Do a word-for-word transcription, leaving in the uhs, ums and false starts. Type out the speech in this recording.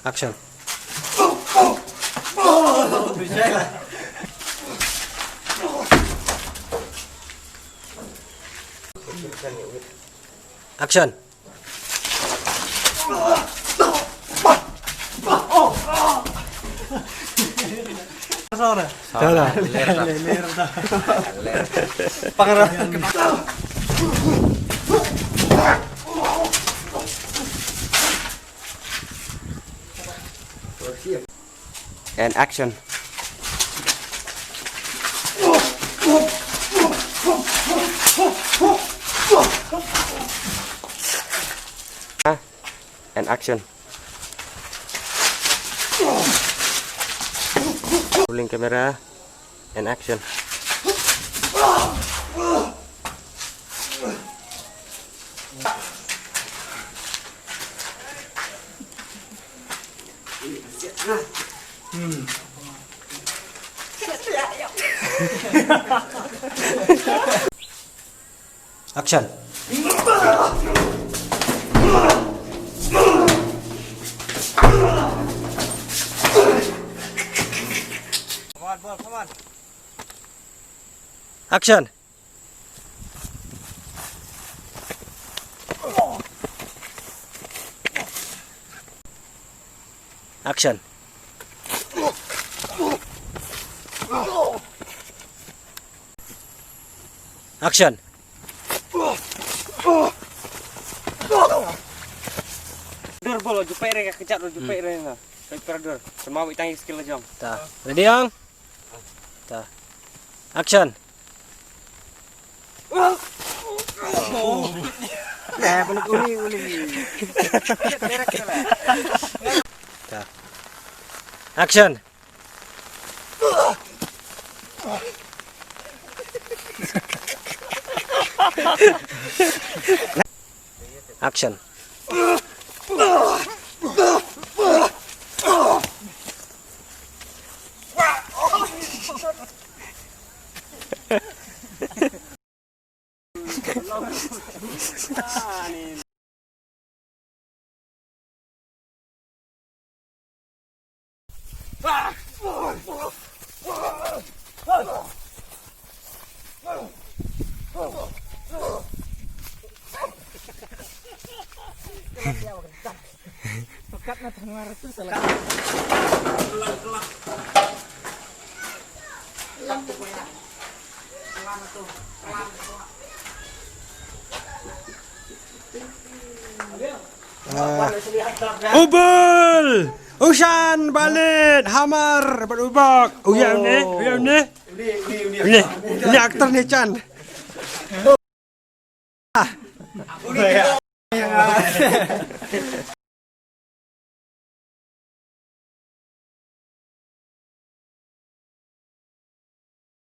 Action. Action. Salah. Salah. Pangarap. And action. Ah, and action. Rolling camera. And action. Action. Come on, ball, come on. Action. Action. Action. Dur bol, ju peit re, ka kejap dur, ju peit re na. Peit para dur. Semua wei tang skill jong. Ta. Ready, Ang? Ta. Action. Eh, balik uli, uli. Ta. Action. Action. Ah. Ubul! Ushan, Balit, Hamar, bad Ubok. Uya ni, uya ni. Ni, ni aktor ni chan.